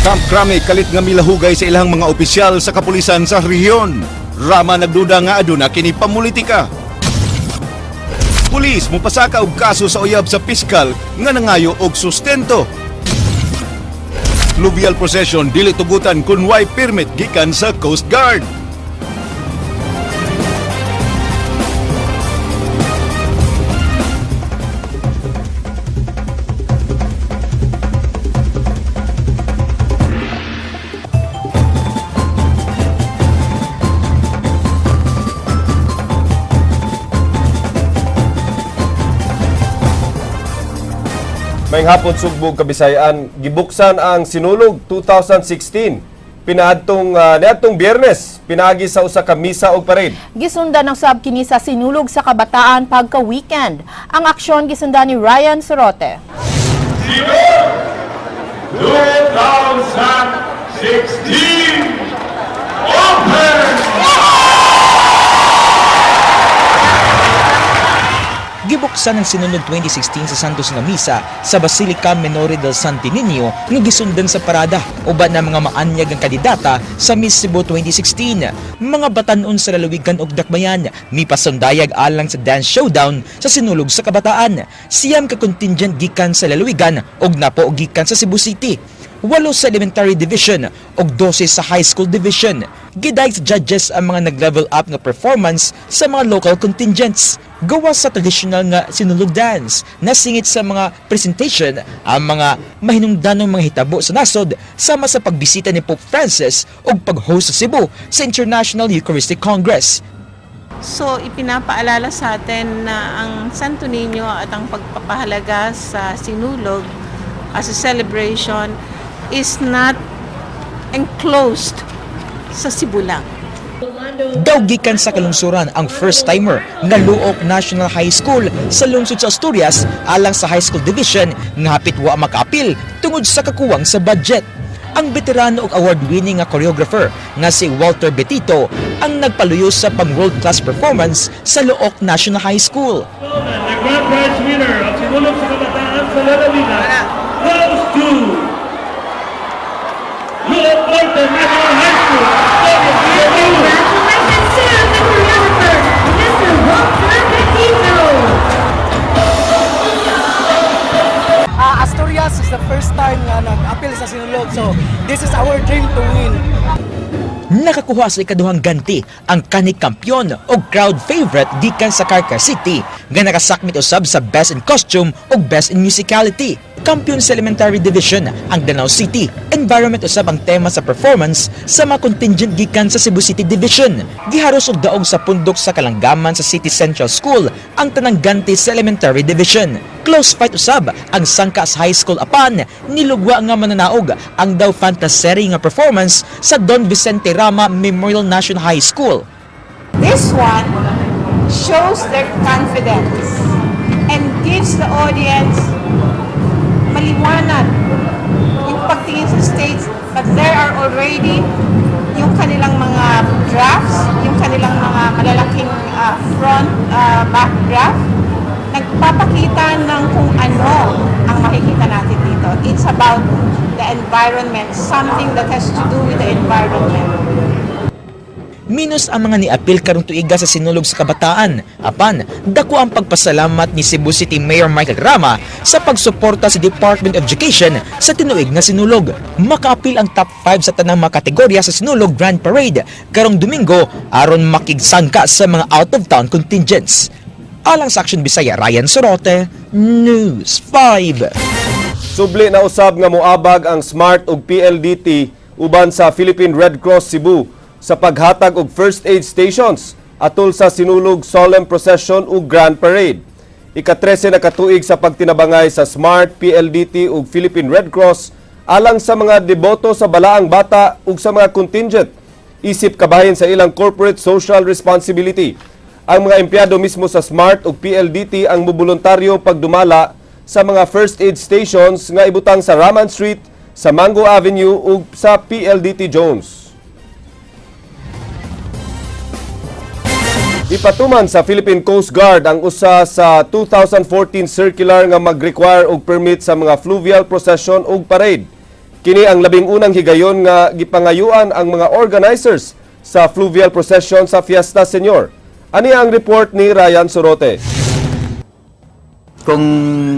Camp Crame kalit nga milahugay sa ilang mga opisyal sa kapulisan sa rehiyon. Rama nagduda nga aduna kini pamulitika. Pulis mopasaka og kaso sa uyab sa piskal nga nangayo og sustento. Fluvial procession dili tugutan kun way permit gikan sa Coast Guard. Maayong hapon, Sugbo, Kabisayaan. Gibuksan ang Sinulog 2016 pinaadtong niadtong Biyernes pinaagi sa usa ka misa ug parade. Gisundan ang sab kini sa Sinulog sa Kabataan pagka-weekend. Ang aksyon gisundan ni Ryan Sorote. 2016 Open! Gibuksan ang Sinulog 2016 sa Santos nga Misa sa Basilica Minore del Santo Niño nga gisundan sa parada uban ang mga maanyag ang kandidata sa Miss Cebu 2016. Mga batanon sa lalawigan ug dakbayan mipasundayag alang sa dance showdown sa Sinulog sa Kabataan. 9 ka contingent gikan sa lalawigan ug napo gikan sa Cebu City. 8 sa elementary division ug 12 sa high school division. Gidaig sa judges ang mga nag-level up nga performance sa mga local contingents. Gawa sa traditional nga sinulog dance, nasingit sa mga presentation ang mga mahinungdanong mga hitabo sa nasod sama sa pagbisita ni Pope Francis ug pag-host sa Cebu sa International Eucharistic Congress. So, ipinapaalala sa atin na ang Santo Niño at ang pagpapahalaga sa Sinulog as a celebration is not enclosed sa Cebu lang. Daw gikan sa kalungsuran ang first-timer nga Looc National High School sa lungsod sa Asturias alang sa high school division nga hapit wa makaapil tungod sa kakuwang sa budget. Ang veterano ug award-winning nga choreographer nga si Walter Betito ang nagpaluyo sa pang world-class performance sa Looc National High School. The grand prize winner of Sinulog sa Kabataan sa Lalawigan goes to Looc Norte National High School, Asturias, Cebu. Congratulations to the choreographer, Mr. Walter Petito. Asturias is the first time nga nag-appeal sa Sinulog. So, this is our dream to win. Nakakuha sa ikaduhang ganti ang kanhi kampiyon o crowd favorite gikan sa Carcar City nga nakasakmit usab sa Best in Costume ug Best in Musicality. Kampiyon sa Elementary Division ang Danao City. Environment usab ang tema sa performance sa mga contingent gikan sa Cebu City Division. Giharos og daog sa pundok sa Kalanggaman sa City Central School ang tanang ganti sa Elementary Division. Close fight usab ang Sangkas High School apan nilugwa nga mananaog ang daw fantasy nga performance sa Don Vicente Rama Memorial National High School. This one shows their confidence and gives the audience maliwanag yung pagtingin sa stage, but there are already yung kanilang mga drafts, yung kanilang mga malalaking front, back draft, nagpapakita ng kung ano ang makikita natin dito. It's about the environment, something that has to do with the environment. Minus ang mga niapil karong tuiga sa Sinulog sa Kabataan. Apan, dako ang pagpasalamat ni Cebu City Mayor Michael Rama sa pagsuporta sa Department of Education sa tinuig nga Sinulog. Makaapil ang top 5 sa tanang mga kategorya sa Sinulog Grand Parade karong Domingo aron makigsangka sa mga out-of-town contingents. Alang sa Action Bisaya, Ryan Sorote, News 5. Subli na usab nga moabag ang Smart ug PLDT uban sa Philippine Red Cross Cebu sa paghatag og first aid stations atol sa Sinulog Solemn Procession ug Grand Parade. Ika-13 na katuig sa pagtinabangay sa Smart, PLDT ug Philippine Red Cross alang sa mga deboto sa Balaang Bata ug sa mga contingent isip kabahin sa ilang corporate social responsibility. Ang mga empleyado mismo sa Smart ug PLDT ang muboluntaryo pagdumala sa mga first aid stations nga ibutang sa Raman Street, sa Mango Avenue ug sa PLDT Jones. Ipatuman sa Philippine Coast Guard ang usa sa 2014 circular nga mag-require og permit sa mga fluvial procession ug parade. Kini ang 11 higayon nga gipangayuan ang mga organizers sa fluvial procession sa Fiesta Señor. Ani ang report ni Ryan Sorote. Kung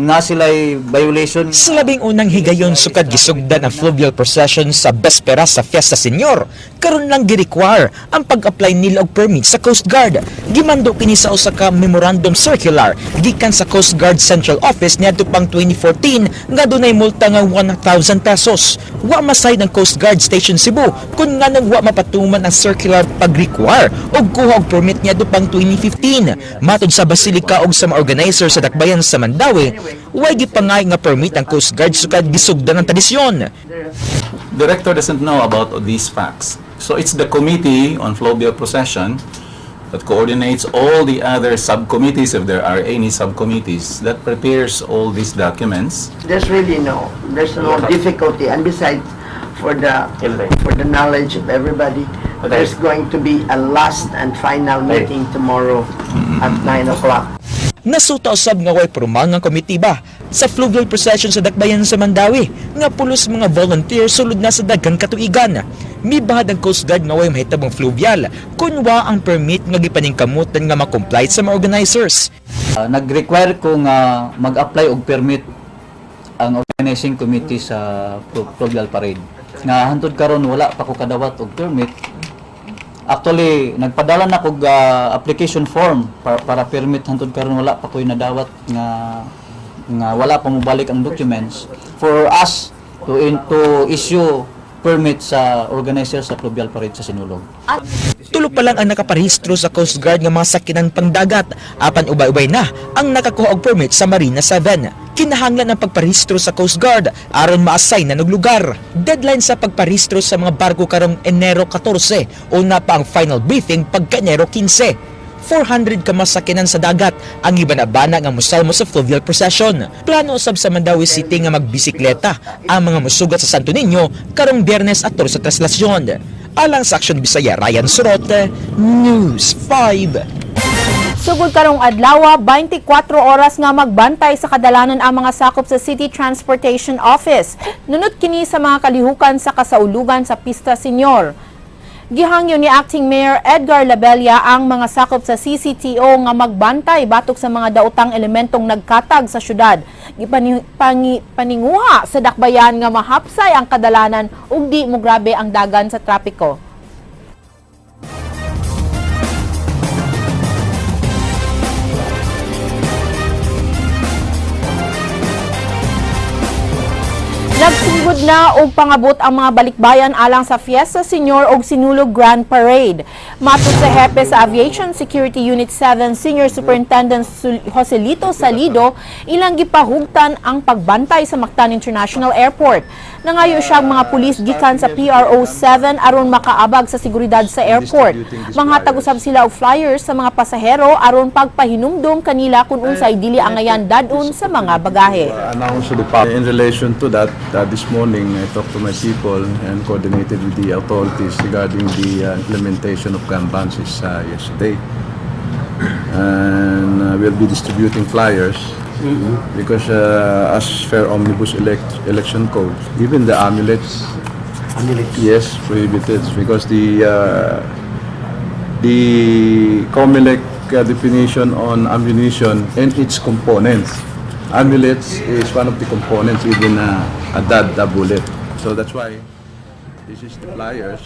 na sila'y violation. Sa 11 higayon sukad gisugdan ang fluvial procession sa bespera sa Fiesta Señor, karon lang gi-require ang pag-apply nila og permit sa Coast Guard. Gimando kini sa usa ka memorandum circular gikan sa Coast Guard Central Office niadto pang 2014 nga dunay multa nga 1,000 pesos. Wa masayod ang Coast Guard Station Cebu kung nganong wa mapatuman ang circular pag-require og kuha og permit niadto pang 2015. Matod sa Basilica og sa mga organizer sa Dakbayan sa Mandaue, way gipangay nga permit ang Coast Guard sukad gisugdan ang tradisyon. Director doesn't know about these facts. So it's the committee on fluvial procession that coordinates all the other subcommittees, if there are any subcommittees, that prepares all these documents. There's no difficulty, and besides, for the knowledge of everybody, there's going to be a last and final meeting tomorrow at 9 o'clock. Nasuta usab nga way pormal nga komitiba sa fluvial procession sa Dakbayan sa Mandaue nga pulos mga volunteer sulod na sa daghang katuigan. Mibahad ang Coast Guard nga way mahitabong fluvial kun wa ang permit nga gipaningkamutan nga ma-comply sa mga organizers. Nag-require ko nga mag-apply og permit ang organizing committee sa fluvial parade. Nga hantod karon wala pa ko kadawat og permit. Actually, nagpadala na kog application form para permit, hantod karon wala pa ko'y nadawat nga nga wala pa mobalik ang documents for us to issue permit sa organizer sa fluvial parade sa Sinulog. Tulo pa lang ang nakaparehistro sa Coast Guard nga mga sakinan pangdagat, apan ubay-ubay na ang nakakuha og permit sa Marina 7. Kinahanglan ang pagparehistro sa Coast Guard aron ma-assign na og lugar. Deadline sa pagparehistro sa mga barko karong Enero 14, una pa ang final briefing pagka Enero 15. 400 ka masakinan sa dagat ang ibanabana nga mosalmo sa fluvial procession. Plano usab sa Mandaue City nga magbisikleta ang mga musugat sa Santo Niño karong Biyernes atol sa Traslasyon. Alang sa Action Bisaya, Ryan Sorote, News 5. Sugod karong adlaw, 24 oras nga magbantay sa kadalanan ang mga sakop sa City Transportation Office. Nunot kini sa mga kalihukan sa kasaulugan sa Pista Señor. Gihangyo ni Acting Mayor Edgar Labella ang mga sakop sa CCTO nga magbantay batok sa mga daotang elementong nagkatag sa syudad. Paninguha sa dakbayan nga mahapsay ang kadalanan ug di mo grabe ang dagan sa trapiko. Nagsugod na og pangabot ang mga balikbayan alang sa Fiesta Señor og Sinulog Grand Parade. Matod sa hepe sa Aviation Security Unit 7, Senior Superintendent Joselito Salido, ilang gipahugtan ang pagbantay sa Mactan International Airport. Nangayo siya ang mga pulis gikan sa PRO 7 aron makaabag sa seguridad sa airport. Manghatag usab sila og flyers sa mga pasahero aron pagpahinumdom kanila kung unsay dili angayan dad-on sa mga bagahe. Announced to the public. In relation to that, this morning I talked to my people and coordinated with the authorities regarding the implementation of gun bans yesterday. And we'll be distributing flyers because as per omnibus election code, even the amulets, yes, prohibited because the COMELEC definition on ammunition and its components. Amulets is one of the components, even a dud, a bullet. So that's why this is the flyers.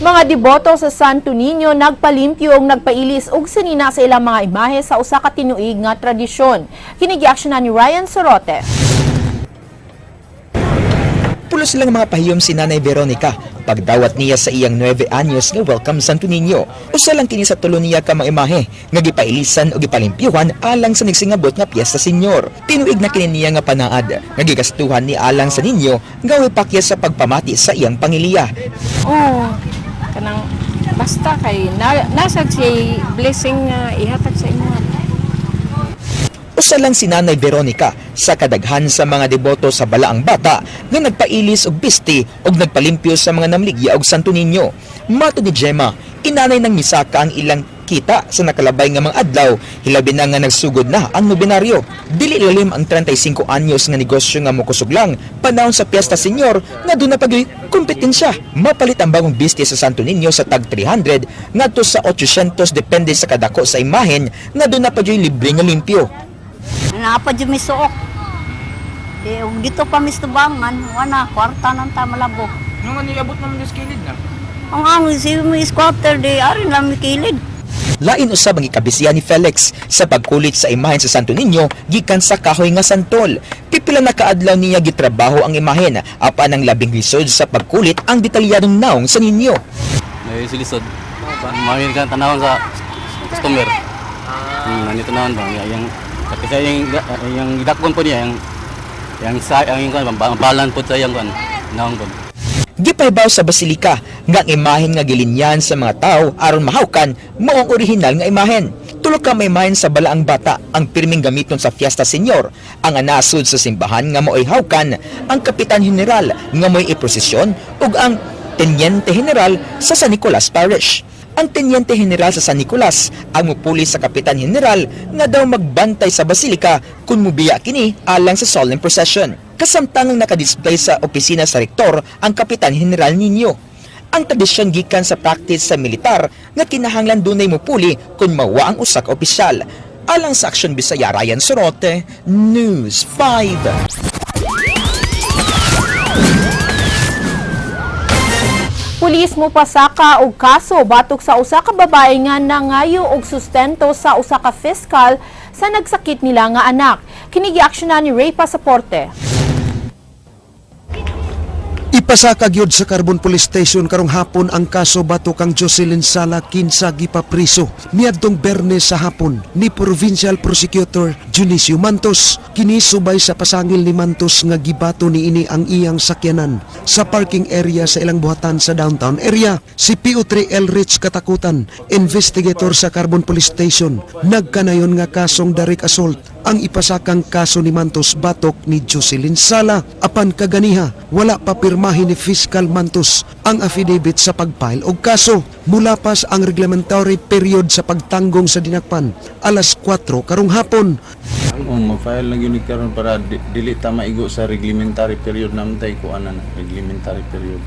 Mga deboto sa Santo Niño nagpalimpyo og nagpailis og sinina sa ilang mga imahe sa usa ka tinuig nga tradisyon. Kini giaksyonan ni Ryan Sorote. Pulos lang mga pahiyom si Nanay Veronica pagdawat niya sa iyang 9 anyos nga welcome Santo Niño. Usa lang kini sa tulo niya ka mga imahe nga gipailisan o gipalimpyuhan alang sa nagsingabot nga Piyesta Señor. Tinuig na kini niya nga panaad nga gigastuhan ni alang sa ninyo nga way pakyas sa pagpamati sa iyang pangiliya. Oh, kanang basta kay nasa siya blessing nga ihatag sa imo. Usa lang si Nanay Veronica sa kadaghan sa mga deboto sa Balaang Bata nga nagpailis og bisti og nagpalimpyo sa mga namligya og Santo Niño. Matod ni Gemma, inanay ng misaka ang ilang kita sa nakalabay nga mga adlaw, hilabi na nga nagsugod na ang nobenaryo. Dili lalim ang 35 anyos nga negosyo nga mokusog lang panahon sa Piyesta Señor nga duna pa gyoy kompetensya. Mapalit ang bagong business sa Santo Niño sa tag 300 ngadto sa 800 depende sa kadako sa imahen nga duna pa gyoy libre nga limpyo. Naa pa jud mi suok. Di ug dito pa mi sa tubangan, wala kwarta nang ta malabok. Nung ano iabot naman sa kilid na? Ang ang si mi squatter di ari lang mi kilid. Lain usab ang ikabisiya ni Felix sa pagkulit sa imahen sa Santo Niño gikan sa kahoy nga santol. Pipila na kaadlaw niya gitrabaho ang imahen apan ang labing lisod sa pagkulit ang detalyadong naong sa ninyo. May silisod. Mahir ka tanawon sa customer. Nandito naman ba yang kasi yang gidakon po niya yang sa ang yung kuan balan po sa yang kuan naong po. Gipahibaw sa basilika nga ang imahen nga gilinyan sa mga tao aron mahawkan mao ang orihinal nga imahen. Tulo ka may imahen sa balaang bata ang pirming gamiton sa Fiesta Señor, ang anasud sa simbahan nga mao'y hawkan, ang kapitan general nga mao'y iprosesyon ug ang tenyente general sa San Nicolas Parish. Ang tenyente general sa San Nicolas ang mupuli sa kapitan general nga daw magbantay sa basilika kung mubiya kini alang sa solemn procession. Kasamtangang nakadisplay sa opisina sa rektor ang kapitan general ninyo. Ang tradisyon gikan sa practice sa militar nga kinahanglan dunay mupuli kung mawa ang usa ka opisyal. Alang sa Aksyon Bisaya, Ryan Sorote, News 5. Pulis mo pasaka og kaso batok sa usa ka babae nga nangayo og sustento sa usa ka fiscal sa nagsakit nila nga anak. Kini giaksyonan ni Ray Pasaporte. Ipasaka gyud sa Carbon Police Station karong hapon ang kaso batok kang Jocelyn Sala, kinsa gipapriso niadtong Bernes sa hapon ni Provincial Prosecutor Dionisio Mantos. Kini subay sa pasangil ni Mantos nga gibato niini ang iyang sakyanan sa parking area sa ilang buhatan sa downtown area. Si PO3 Elrich Katakutan, investigator sa Carbon Police Station, nagkanayon nga kasong direct assault ang ipasakang kaso ni Mantos batok ni Jocelyn Sala. Apan kaganiha, wala pa pirmahin ni Fiscal Mantos ang affidavit sa pag-file og kaso. Mulapas ang reglementary period sa pagtanggong sa dinakpan, alas 4 karong hapon. Oh, ma-file na gyud ni karon para dili ta maigo sa reglementary period namtay ko ana na reglementary period.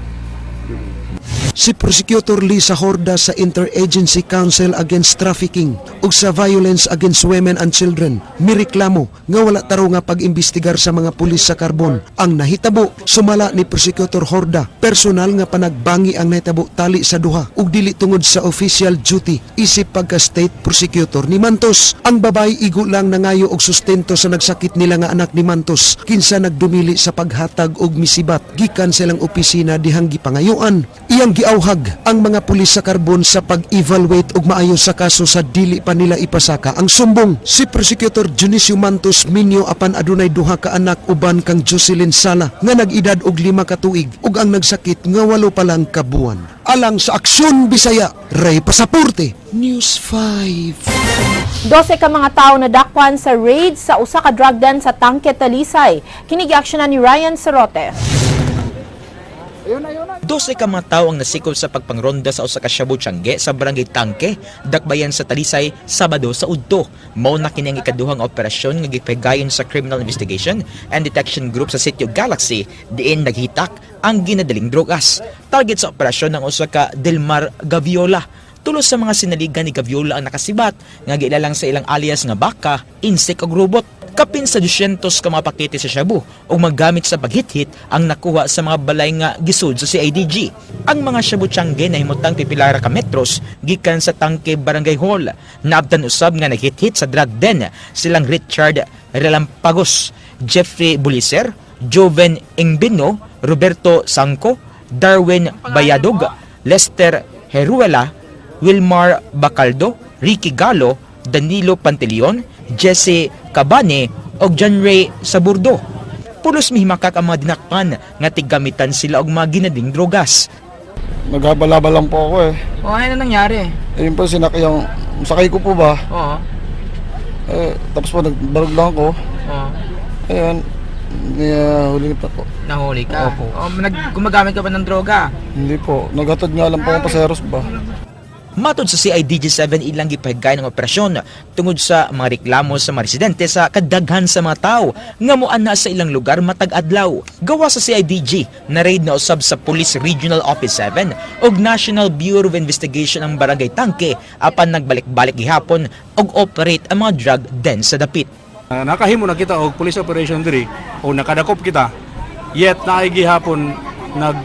Si Prosecutor Lisa Horda sa Interagency Council Against Trafficking ug sa Violence Against Women and Children mireklamo nga wala taro nga pag-imbestigar sa mga pulis sa Carbon ang nahitabo. Sumala ni Prosecutor Horda, personal nga panagbangi ang nahitabo tali sa duha ug dili tungod sa official duty isip pagka state prosecutor ni Mantos. Ang babae igo lang nangayo og sustento sa nagsakit nila nga anak ni Mantos, kinsa nagdumili sa paghatag og misibat gikan sa ilang opisina dihang gipangayuan. Iyang giawhag ang mga pulis sa Carbon sa pag-evaluate og maayo sa kaso sa dili pa nila ipasaka ang sumbong. Si Prosecutor Dionisio Mantos minyo apan adunay duha ka anak uban kang Jocelyn Sala nga nag-edad og 5 ka tuig ug ang nagsakit nga 8 pa lang ka buwan. Alang sa Aksyon Bisaya, Ray Pasaporte, News 5. 12 ka mga tao na dakpan sa raid sa usa ka drug den sa Tangke, Talisay. Kini giaksyonan ni Ryan Sorote. 12 ka mga tao ang nasikop sa pagpangronda sa usa ka shabu tiyangge sa barangay Tangke, Dakbayan sa Talisay, Sabado sa udto. Mao na kini ang ikaduhang operasyon nga gipagayon sa Criminal Investigation and Detection Group sa Sitio Galaxy diin naghitak ang ginadaling drogas. Target sa operasyon ang usa ka Delmar Gaviola. Tulo sa mga sinaligan ni Gaviola ang nakasibat nga giilalang sa ilang alias nga baka, insect ug robot. Kapin sa 200 ka mga pakete sa shabu ug magamit sa paghithit ang nakuha sa mga balay nga gisud sa CIDG. Ang mga shabu tiyangge nahimutang pipilara ka metros gikan sa Tangke Barangay Hall. Naabtan usab nga naghithit sa drug den silang Richard Relampagos, Jeffrey Buliser, Joven Engbino, Roberto Sangco, Darwin Bayadog, Lester Heruela, Wilmar Bacaldo, Ricky Galo, Danilo Pantaleon, Jesse Cabane ug John Ray Saburdo. Pulos mihimakak ang mga dinakpan nga tiggamitan sila og mga ginading drogas. Naghabal-habal lang po ako eh. O ano na nangyari? Ayun po, sinakay yung sakay ko po ba? Oo. Eh, tapos po, nagbarog lang ako. Oo. Ayun, huli pa po. Nahuli ka? Opo. O, gumagamit ka ba ng droga? Hindi po, naghatod nga lang po akong paseros ba? Matod sa CIDG 7, ilang gipahigay ng operasyon tungod sa mga reklamo sa mga residente sa kadaghan sa mga tao nga moana sa ilang lugar matag adlaw. Gawa sa CIDG, na raid na usab sa Police Regional Office 7 ug National Bureau of Investigation ang Barangay Tangke apan nagbalik-balik gihapon og operate ang mga drug den sa dapit. Nakahimo na kita og police operation diri o nakadakop kita, yet naay gihapon nag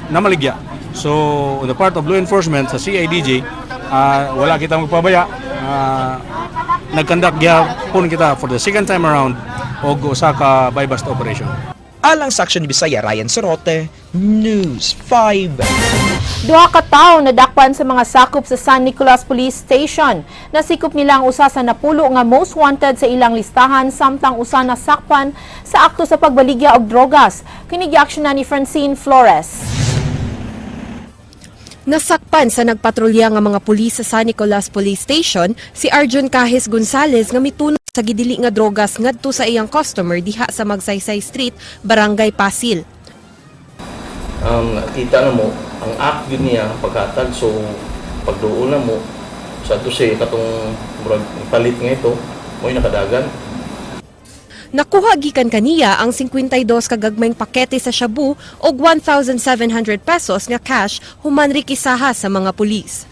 namaligya. So on the part of law enforcement sa CIDG, wala kita magpabaya. Nag-conduct gihapon kita for the second time around og usa ka buy-bust operation. Alang sa Aksyon Bisaya, Ryan Sorote, News 5. Duha ka tawo nadakpan sa mga sakop sa San Nicolas Police Station. Nasikop nila ang usa sa napulo nga most wanted sa ilang listahan samtang usa nasakpan sa akto sa pagbaligya og drogas. Kini giaksyonan ni Francine Flores. Nasakpan sa nagpatrolya nga mga pulis sa San Nicolas Police Station si Arjun Cajes Gonzales nga mituno sa gidili nga drogas ngadto sa iyang customer diha sa Magsaysay Street, Barangay Pasil. Nakita na mo ang act yun niya paghatag, so pagduol na mo sa ato siya katong murag palit nga ito mo'y nakadagan. Nakuha gikan kaniya ang 52 kagagmayng pakete sa shabu og 1,700 pesos nga cash human rekisaha sa mga pulis.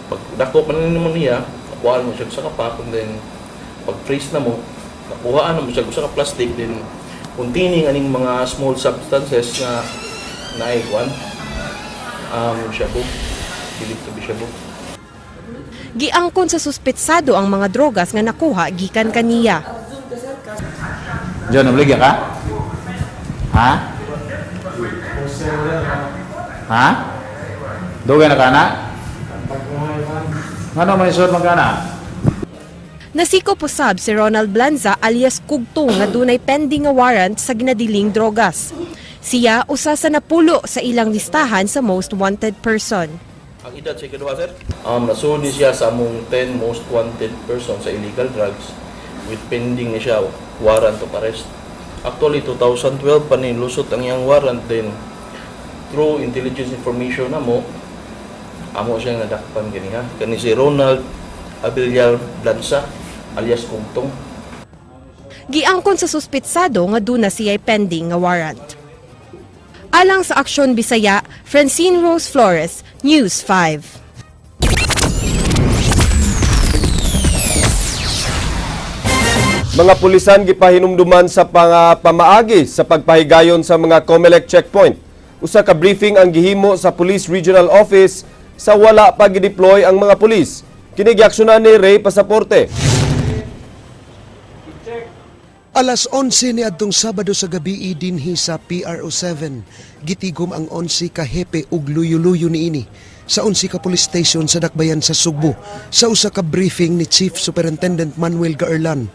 Pag dako pa na mo niya, nakuhaan mo siya sa kapak, and then pag trace na mo, nakuhaan na mo siya sa ka plastic, then containing aning mga small substances na naikuan shabu, believed to be shabu. Giangkon sa suspetsado ang mga drogas nga nakuha gikan kaniya. John, nabaligya ka? Ha? Ha? Dugay na ka na? Ano may suot man ka na? Nasikop usab si Ronald Blanza alias Kugtong nga dunay pending nga warrant sa ginadiling drogas. Siya usa sa napulo sa ilang listahan sa most wanted person. Ang edad sa ikaduha, sir? Nasunod ni siya sa among 10 most wanted person sa illegal drugs with pending ni siya warrant of arrest. Actually, 2012 pa ni lusot ang iyang warrant, then through intelligence information na mo, amo siyang nadakpan ganiha. Kani si Ronald Abiliar Blanza alias Kugtong. Giangkon sa suspetsado nga duna siya'y pending nga warrant. Alang sa Aksyon Bisaya, Francine Rose Flores, News 5. Mga pulisan gipahinumduman sa pamaagi sa pagpahigayon sa mga COMELEC checkpoint. Usa ka briefing ang gihimo sa Police Regional Office sa wala pa gideploy ang mga pulis. Kini giaksyonan ni Ray Pasaporte. Alas 11 ni adtong Sabado sa gabi dinhi sa PRO 7. Gitigom ang 11 ka hepe ug luyo-luyo niini sa 11 ka police station sa Dakbayan sa Sugbo sa usa ka briefing ni Chief Superintendent Manuel Gaerlan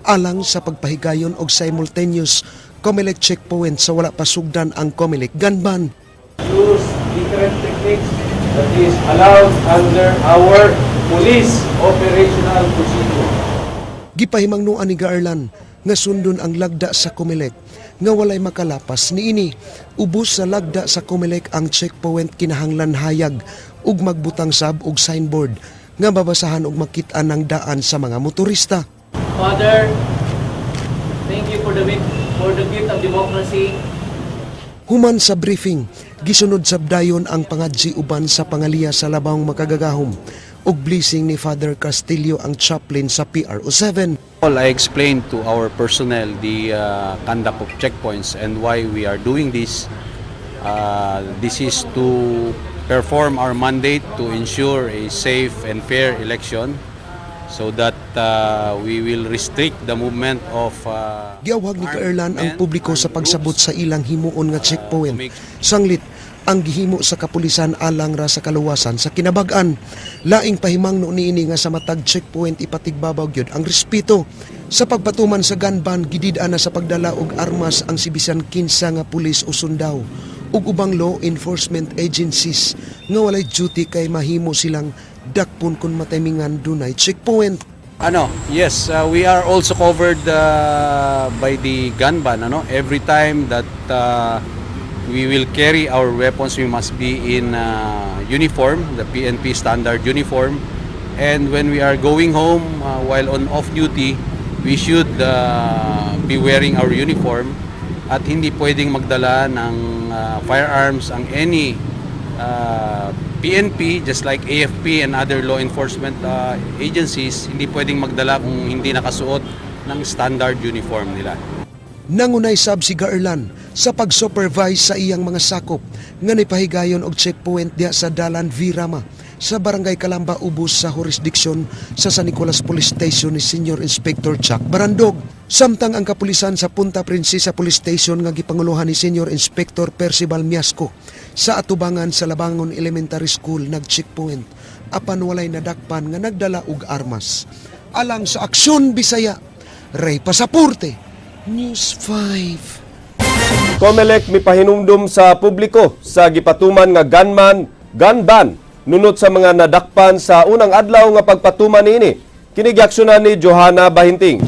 alang sa pagpahigayon og simultaneous COMELEC checkpoint sa wala pa sugdan ang COMELEC gun ban. Use different techniques that is allowed under our police operational procedure. Gipahimangnuan ni Gaerlan nga sundon ang lagda sa COMELEC nga walay makalapas niini. Ubos sa lagda sa COMELEC, ang checkpoint kinahanglan hayag ug magbutang sab og signboard nga mabasahan ug makit-an ang daan sa mga motorista. Father, thank you for the gift of democracy. Human sa briefing, gisunod sab dayon ang pangadji uban sa pangaliya sa labawng makagagahom ug blessing ni Father Castillo, ang chaplain sa PRO 7. All I explained to our personnel the conduct of checkpoints and why we are doing this. This is to perform our mandate to ensure a safe and fair election so that we will restrict the movement of Giawhag ni Gaerlan ang publiko sa pagsabot sa ilang himuon nga checkpoint. Sanglit ang gihimo sa kapulisan alang ra sa kaluwasan sa kinabag-an. Laing pahimangno niini nga sa matag checkpoint ipatigbabaw gyud ang respeto. Sa pagpatuman sa gun ban, gidid-an na sa pagdala og armas ang si bisan kinsa nga pulis o sundao ug ubang law enforcement agencies nga walay duty kay mahimo silang dakpon kung mataymingan dunay checkpoint. Ano, yes, we are also covered by the gun ban, ano? Every time that We will carry our weapons. We must be in uniform, the PNP standard uniform. And when we are going home while on off duty, we should be wearing our uniform at hindi pwedeng magdala ng firearms ang any PNP, just like AFP and other law enforcement agencies, hindi pwedeng magdala kung hindi nakasuot ng standard uniform nila. Nangunay sab si Gaerlan sa pag-supervise sa iyang mga sakop nga nipahigayon og checkpoint diha sa Dalan Virama sa Barangay Kalamba, ubos sa jurisdiksyon sa San Nicolas Police Station ni Senior Inspector Chuck Barandog. Samtang ang kapulisan sa Punta Princesa Police Station nga gipanguluhan ni Senior Inspector Percival Miasco sa atubangan sa Labangon Elementary School nag-checkpoint apan walay nadakpan nga nagdala og armas. Alang sa Aksyon Bisaya, Ray Pasaporte, News 5. COMELEC mipahinumdum sa publiko sa gipatuman nga gun ban nunot sa mga nadakpan sa unang adlaw nga pagpatuman niini. Kini giaksyonan ni Johanna Bahinting.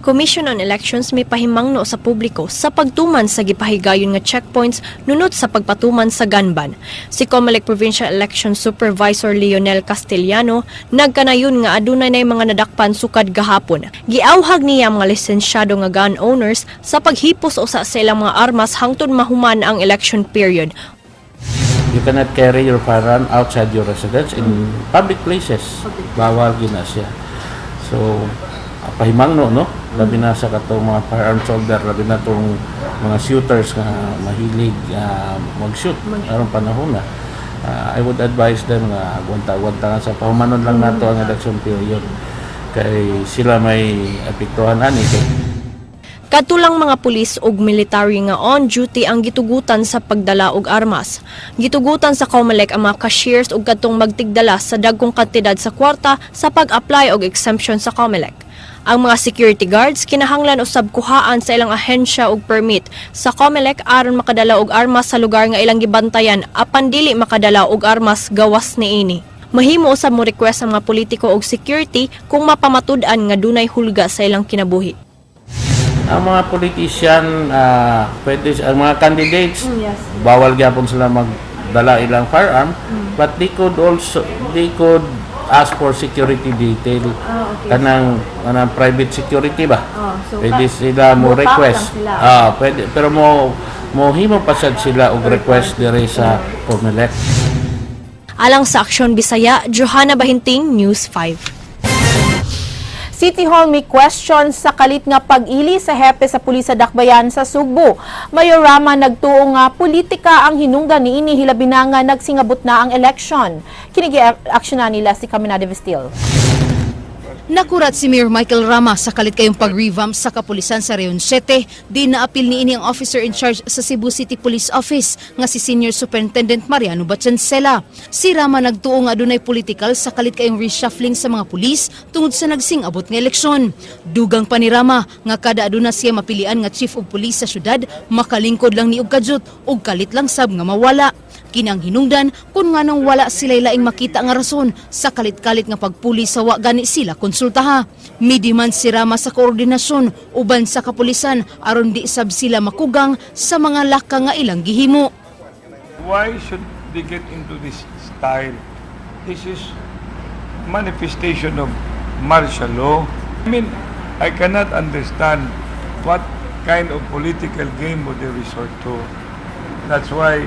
Commission on Elections may pahimangno sa publiko sa pagtuman sa gipahigayon nga checkpoints nunot sa pagpatuman sa gun ban. Si COMELEC Provincial Election Supervisor Lionel Castellano nagkanayon nga adunay nay mga nadakpan sukad gahapon. Giawhag niya ang mga lisensyado nga gun owners sa paghipos usa sa ilang mga armas hangtod mahuman ang election period. You cannot carry your firearm outside your residence in public places. Bawal gyud na siya. So, pahimangno, no? Labi na sa katong mga firearms holder, labi na tong mga shooters nga mahilig mag-shoot aron panahon na. I would advise them nga agwanta-agwanta nga sa pahumanon lang nato ang election period kay sila may apektuhan ani kay Katulang mga pulis ug military nga on duty ang gitugutan sa pagdala og armas. Gitugutan sa COMELEC ang mga cashiers ug kadtong magtigdala sa dagkong kantidad sa kwarta sa pag-apply og exemption sa COMELEC. Ang mga security guards kinahanglan usab kuhaan sa ilang ahensya og permit sa COMELEC aron makadala og armas sa lugar nga ilang gibantayan, apan dili makadala og armas gawas niini. Mahimo usab mo request ang mga politiko og security kung mapamatud-an nga dunay hulga sa ilang kinabuhi. Ang mga politician, pwede, ang mga candidates, bawal gyapon sila magdala ilang firearm, but they could ask for security detail. Kanang private security ba? Oh, so Pwede sila mo mo request. lang sila. Ah, pwede, pero mo mo himo pa sad sila og request dire sa COMELEC. Alang sa Aksyon Bisaya, Johanna Bahinting, News 5. City Hall may question sa kalit nga pag-ili sa hepe sa pulis sa Dakbayan sa Sugbo. Mayor Rama nagtuo nga politika ang hinungdan niini, hilabi na nga nagsingabot na ang election. Kini aksyonan nila si Caminade Vestil. Nakurat si Mayor Michael Rama sa kalit kayong pag-revamp sa kapulisan sa Region 7. Di naapil niini ang officer in charge sa Cebu City Police Office nga si Senior Superintendent Mariano Batiancela. Si Rama nagtuo nga adunay political sa kalit kayong reshuffling sa mga pulis tungod sa nagsing-abot nga eleksyon. Dugang pa ni Rama nga kada aduna siya mapilian nga chief of police sa syudad, makalingkod lang ni og kadyot ug kalit lang sab nga mawala. Kinang hinungdan kung nganong wala sila laing makita nga rason sa kalit-kalit nga pagpuli sa wa gani sila konsultaha. Midiman si Rama sa koordinasyon uban sa kapulisan aron di sab sila makugang sa mga laka nga ilang gihimo. Why should they get into this style? This is manifestation of martial law. I mean, I cannot understand what kind of political game would they resort to. That's why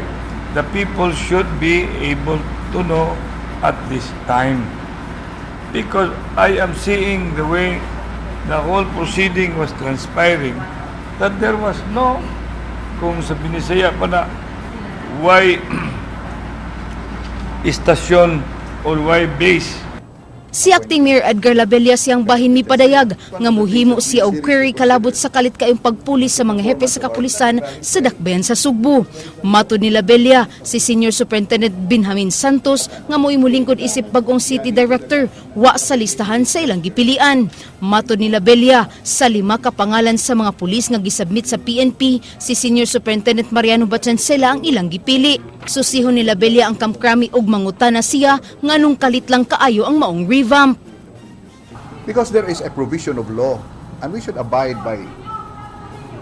the people should be able to know at this time. Because I am seeing the way the whole proceeding was transpiring, that there was no, kung sa Binisaya pa na, why istasyon or why base. Si Acting Mayor Edgar Labella siyang bahin mipadayag nga muhimo siya og query kalabot sa kalit kayong pagpuli sa mga hepe sa kapulisan sa Dakbayan sa Sugbo. Matod ni Labella, si Senior Superintendent Benjamin Santos nga mo'y mulingkod isip bagong city director wa sa listahan sa ilang gipilian. Matod ni Labella, sa lima ka pangalan sa mga pulis nga gisubmit sa PNP, si Senior Superintendent Mariano Batiancela ang ilang gipili. Susihon ni Labella ang kamkrami og mangutana siya nganong kalit lang kaayo ang maong revamp. Because there is a provision of law and we should abide by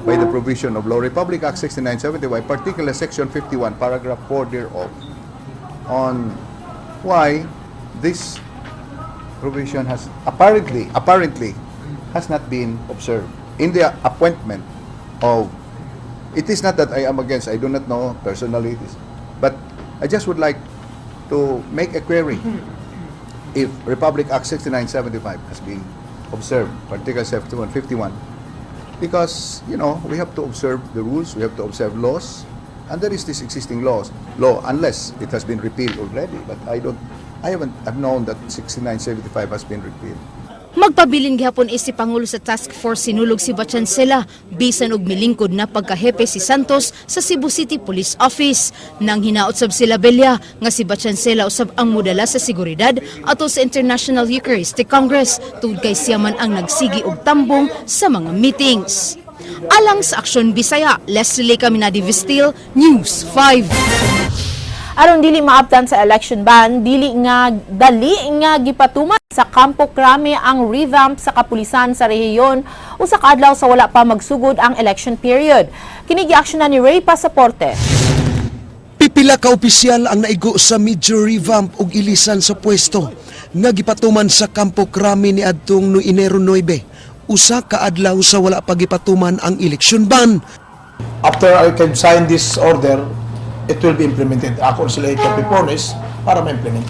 by the provision of law, Republic Act 6975, particularly Section 51, paragraph 4 thereof, on why this provision has apparently has not been observed in the appointment of. It is not that I am against, I do not know personally this, but I just would like to make a query if Republic Act 6975 has been observed, particularly 7151, because we have to observe the rules, we have to observe laws, and there is this existing law, unless it has been repealed already. But I don't, I haven't, I've known that 6975 has been repealed. Magpabilin gihapon si Pangulo sa Task Force Sinulog si Batiancila bisan og milingkod na pagkahepe si Santos sa Cebu City Police Office. Nang hinaot sab sila Bella nga si Batiancila usab ang modala sa seguridad atol sa International Eucharistic Congress tungod kay siya man ang nagsigi og tambong sa mga meetings. Alang sa Aksyon Bisaya, Leslie Caminadi Vistil, News 5. Aron dili maabtan sa election ban, dili nga dali nga gipatuman sa Campo Crame ang revamp sa kapulisan sa rehiyon usa ka adlaw sa wala pa magsugod ang election period. Kini giaksyonan ni Ray Pasaporte. Pipila ka opisyal ang naigo sa major revamp ug ilisan sa pwesto nga gipatuman sa Campo Crame ni adtong no Enero 9, usa ka adlaw sa wala pa gipatuman ang election ban. After I can sign this order, it will be implemented. Ako sila i-copy para ma-implement.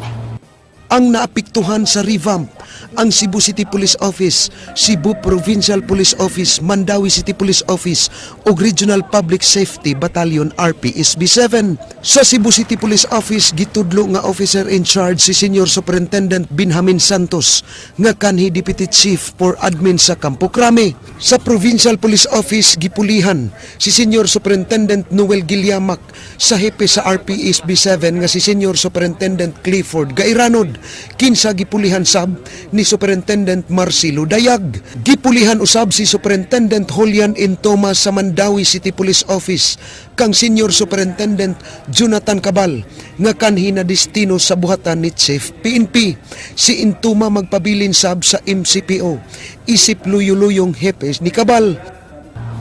Ang naapektuhan sa revamp ang Cebu City Police Office, Cebu Provincial Police Office, Mandaue City Police Office ug Regional Public Safety Battalion RPSB 7. Sa Cebu City Police Office, gitudlo nga officer in charge si Senior Superintendent Benjamin Santos nga kanhi Deputy Chief for Admin sa Campo Crame. Sa Provincial Police Office, gipulihan si Senior Superintendent Noel Giliamac sa hepe sa RPSB 7 nga si Senior Superintendent Clifford Gairanod, kinsa gipulihan sab ni Superintendent Marcelo Dayag. Gipulihan usab si Superintendent Julian Intoma sa Mandaue City Police Office kang Senior Superintendent Jonathan Cabal nga kanhi na destino sa buhatan ni Chief PNP. Si Intuma magpabilin sab sa MCPO isip luyo-luyong hepe ni Cabal.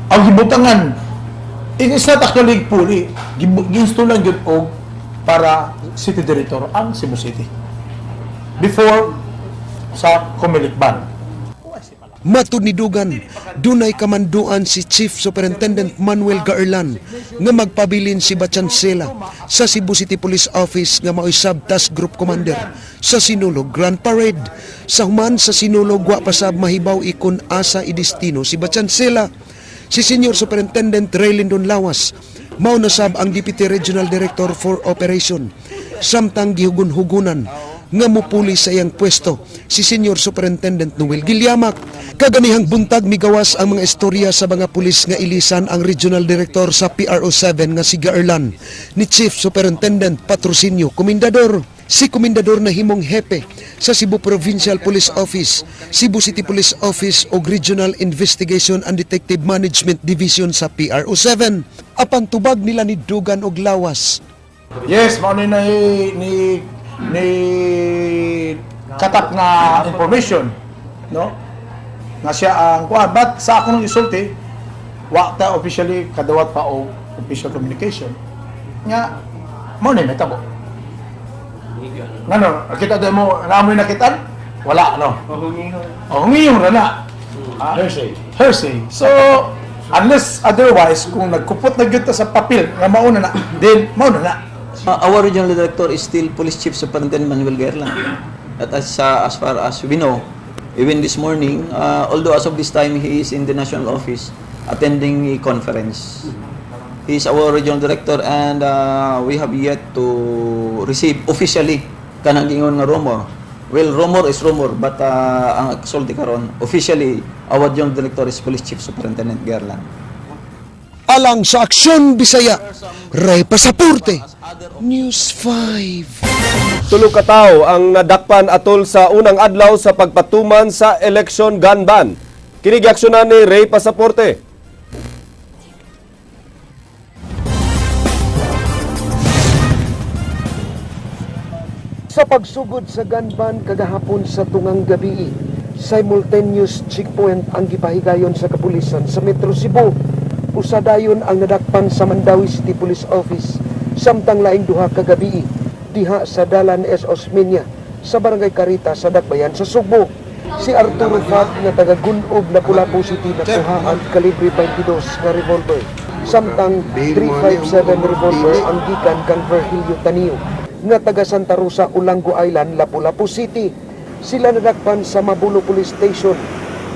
Ang gibutangan, it is not actually puli. Gi-install lang yun og para city director ang Cebu City. Before sa Comelec ban. Matud ni Dugan, dunay kamanduan si Chief Superintendent Manuel Gaerlan nga magpabilin si Batiancila sa Cebu City Police Office nga mao'y sub-task group commander sa Sinulog Grand Parade. Sa human sa Sinulog, wa pa sab mahibaw ikon asa idestino si Batiancila. Si Senior Superintendent Raylindon Lawas mao na sab ang Deputy Regional Director for Operation, samtang gihugun-hugunan nga mupuli sa iyang pwesto si Senior Superintendent Noel Giliamac. Kaganihang buntag, migawas ang mga istorya sa mga pulis nga ilisan ang Regional Director sa PRO 7 nga si Gaerlan ni Chief Superintendent Patrocinio Comendador. Si Comendador na himong hepe sa Cebu Provincial Police Office, Cebu City Police Office o Regional Investigation and Detective Management Division sa PRO 7. Apan tubag nila ni Dugan og Lawas. Yes, mao ni na ni katak nga information, no? Nga siya ang kuan, but sa akong isulti, wa ta officially kadawat pa og official communication. Nga mao ni mahitabo. Ngano, nakita din mo, naamoy nakitaan? Wala, no? Oh, hungihon ra na. Hearsay. Hearsay. So, unless otherwise, kung nagkupot na gyud ta sa papel nga mauna na, then mauna na. Our regional director is still Police Chief Superintendent Manuel Gaerlan. That as far as we know, even this morning, although as of this time he is in the national office attending a conference. He is our regional director and we have yet to receive officially kanang giingon nga rumor. Well, rumor is rumor, but ang sulti karon officially our regional director is Police Chief Superintendent Gaerlan. Alang sa Aksyon Bisaya, Ray Pasaporte, News 5. 3 ka tawo ang nadakpan atol sa unang adlaw sa pagpatuman sa election gun ban. Kini giaksyonan ni Ray Pasaporte. Sa pagsugod sa gun ban kagahapon sa tungang gabi, simultaneous checkpoint ang gipahigayon sa kapulisan sa Metro Cebu. Usa dayon ang nadakpan sa Mandaue City Police Office, samtang laing duha kagabii diha sa Dalan S. Osmeña sa Barangay Carita sa Dakbayan sa Sugbo. Si Arturo Fat nga taga Gun-ob, Lapu-Lapu City, nakuhaan kalibre 22 nga revolver. Samtang 357 revolver ang gikan kang Virgilio Tanio nga taga Santa Rosa, Olango Island, Lapu-Lapu City. Sila nadakpan sa Mabolo Police Station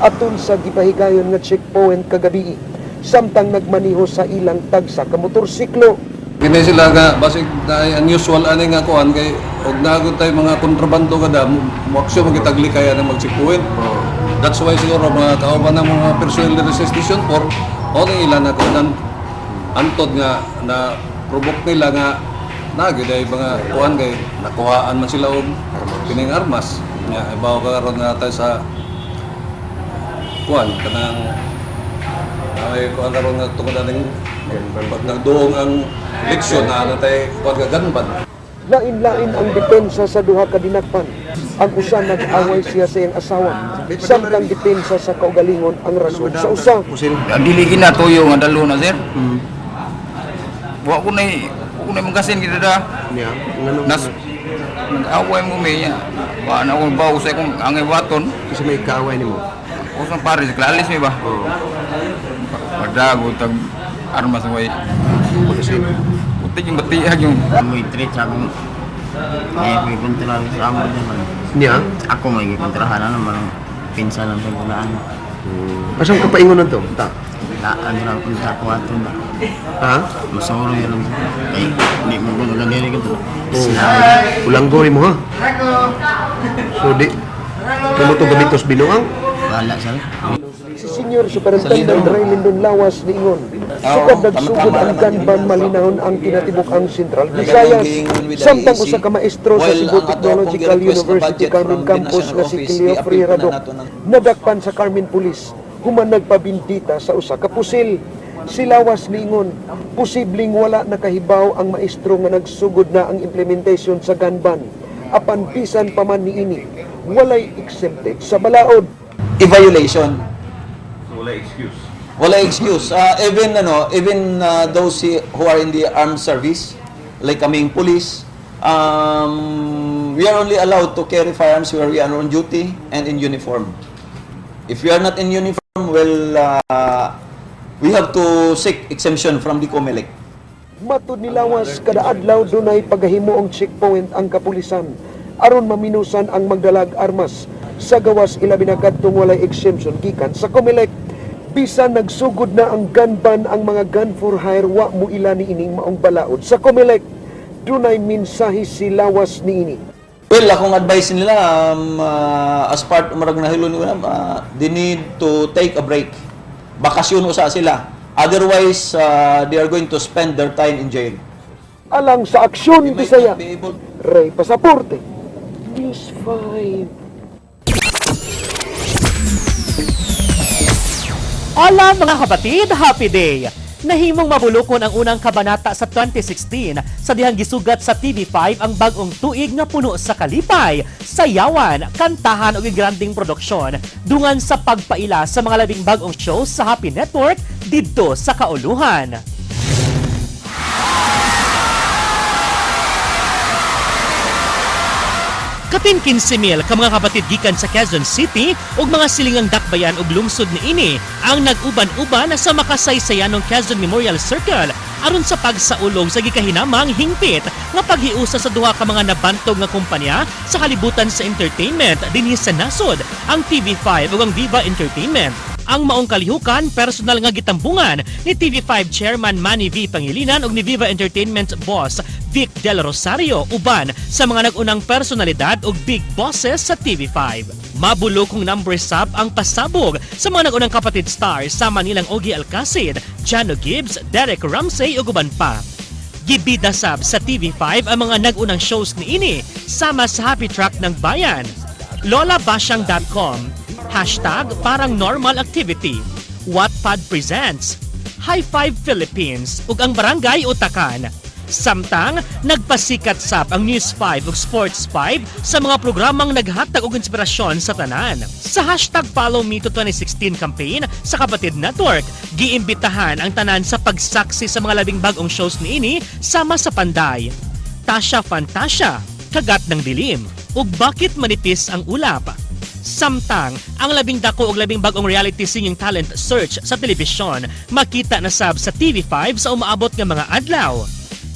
atol sa gipahigayon nga checkpoint kagabi samtang nagmaniho sa ilang tagsa ka motorsiklo. Kini sila nga basig na unusual ani nga kuan kay og naagod tay mga kontrabando kada mo aksyon magitagli kaya na mag-checkpoint. That's why siguro mga kauban ng mga personnel diri sa Station 4 o ning ila na kuan antod nga na provoke nila nga naa gyud ay mga kuan kay nakuhaan man sila og kining armas. Nya ibaw ka karon na tayo sa kuan kanang ay kuan karon nga tungod aning pag nagduong ang eleksyon na ano tayo kuan ka gun ban. Lain-lain ang depensa sa duha ka dinakpan. Ang usa, nag-away siya sa iyang asawa. Samtang depensa sa kaugalingon ang rason sa usa. Dili gina tuyo nga dalo na, sir. Wa ko na magasin kita da. Yeah. Nas nag-away mo may wa na akong bawo sa akong angay waton. Kasi may kaaway nimo. Usang pare sa Clalis may ba? Padago tag armas way. Magasin. Putik yung batiag yung May treat sa akong may kontra sa amo naman. Niya? Ako may gikontrahan na naman pinsa lang sa gulaan. Asam ka paingon na to? Ta. Na ano lang kontra ko ato na. Ha? Masuro yun lang. Kay di mo ko nagadiri ko to. Oh. Ulanggoy mo ha. So di kamo to gamitos binuang? Wala sir. Si Senior Superintendent Ray Lindon Lawas niingon, sukad nagsugod ang gun ban, malinahon ang kinatibuk-ang Central Visayas. Samtang usa ka maestro sa Cebu Technological University Carmen Campus nga si Cleofre Radok nadakpan sa Carmen Police human nagpabindita sa usa ka pusil. Si Lawas niingon, posibleng wala nakahibaw ang maestro nga nagsugod na ang implementation sa gun ban. Apan bisan pa man niini, walay exempted sa balaod. I-violation. Wala excuse. Wala excuse. Even ano, even those who are in the armed service, like kaming police, we are only allowed to carry firearms where we are on duty and in uniform. If we are not in uniform, well, we have to seek exemption from the COMELEC. Matud ni Lawas, kada adlaw dunay pagahimoong checkpoint ang kapulisan aron maminusan ang magdalag armas sa gawas, ilabi na kadtong walay exemption gikan sa COMELEC. Bisan nagsugod na ang gun ban, ang mga gun for hire wa mo ila niining maong balaod sa COMELEC. Dunay mensahe si Lawas niini. Well, akong advice nila as part murag nahilon ko na they need to take a break. Bakasyon usa sila. Otherwise, they are going to spend their time in jail. Alang sa Aksyon Bisaya, Ray Pasaporte, News 5. Hola mga kapatid, happy day! Nahimong mabulukon ang unang kabanata sa 2016 sa dihang gisugat sa TV5 ang bag-ong tuig nga puno sa kalipay, sayawan, kantahan ug grandeng produksyon dungan sa pagpaila sa mga labing bag-ong shows sa Happy Network didto sa kauluhan. Kapin 15,000 ka mga kapatid gikan sa Quezon City ug mga silingang dakbayan ug lungsod niini ang nag-uban-uban sa makasaysayanong Quezon Memorial Circle aron sa pagsaulog sa gikahinamang hingpit nga paghiusa sa duha ka mga nabantog nga kumpanya sa kalibutan sa entertainment dinhi sa nasod, ang TV5 ug ang Viva Entertainment. Ang maong kalihukan, personal nga gitambungan ni TV5 Chairman Manny V. Pangilinan ug ni Viva Entertainment boss Vic Del Rosario uban sa mga nag-unang personalidad ug big bosses sa TV5. Mabulokong number sub ang pasabog sa mga nag-unang kapatid stars sama nilang Ogie Alcacid, Janno Gibbs, Derek Ramsey ug uban pa. Gibida sab sa TV5 ang mga nag-unang shows niini sama sa Happy Track ng Bayan, lolabasyang.com, #ParangNormalActivity, Wattpad Presents, High Five Philippines ug ang Barangay Utakan. Samtang nagpasikat sab ang News 5 ug Sports 5 sa mga programang naghatag og inspirasyon sa tanan. Sa #FollowMeTo 2016 campaign sa Kapatid Network, giimbitahan ang tanan sa pagsaksi sa mga labing bag-ong shows niini sama sa Panday, Tasha Fantasya, Kagat ng Dilim, ug Bakit Manipis ang Ulap. Samtang, ang labing dako og labing bag-ong reality singing talent search sa telebisyon makita na sab sa TV5 sa umaabot nga mga adlaw.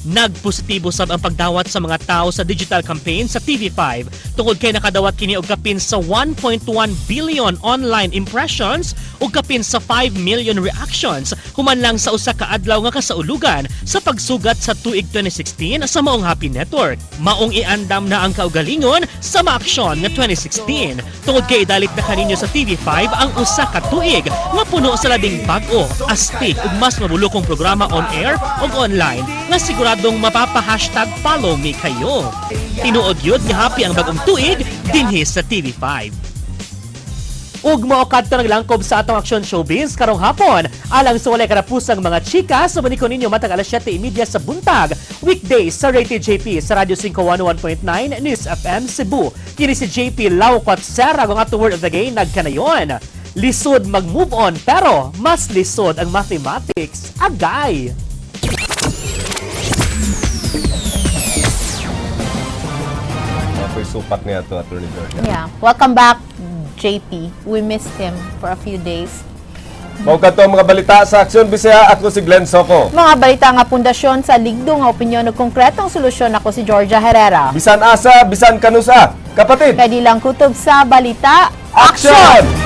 Nagpositibo sab ang pagdawat sa mga tao sa digital campaign sa TV5 tungod kay nakadawat kini og kapin sa 1.1 billion online impressions ug kapin sa 5 million reactions human lang sa usa ka adlaw nga kasaulugan sa pagsugat sa tuig 2016 sa maong Happy Network. Maong iandam na ang kaugalingon sa maaksyon nga 2016 tungod kay idalit na kaninyo sa TV5 ang usa ka tuig nga puno sa labing bag-o, astig ug mas mabulokong programa on air ug online nga siguradong mapapa-#FollowMe kayo. Tinuod yun nga happy ang bagong tuig dinhi sa TV5. Ug mao kadto naglangkob sa atong Aksyon Showbiz karong hapon. Alang sa walay karapusang mga chika, sa ko ninyo matag alas 7:30 sa buntag. Weekdays sa Rated JP sa Radyo 5 101.9 News FM Cebu. Kini si JP Laucot Serra ang atong word of the day nagkanayon. Lisod mag-move on pero mas lisod ang mathematics. Agay! Ako'y supak niya to, Attorney George. Yeah. Welcome back, JP. We missed him for a few days. Mao kadto ang mga balita sa Aksyon Bisaya. Ako si Glenn Soco. Mga balita nga pundasyon sa ligdo nga opinyon ug konkretong solusyon, ako si Georgia Herrera. Bisan asa, bisan kanusa. Kapatid! Kay di lang kutob sa balita. Action!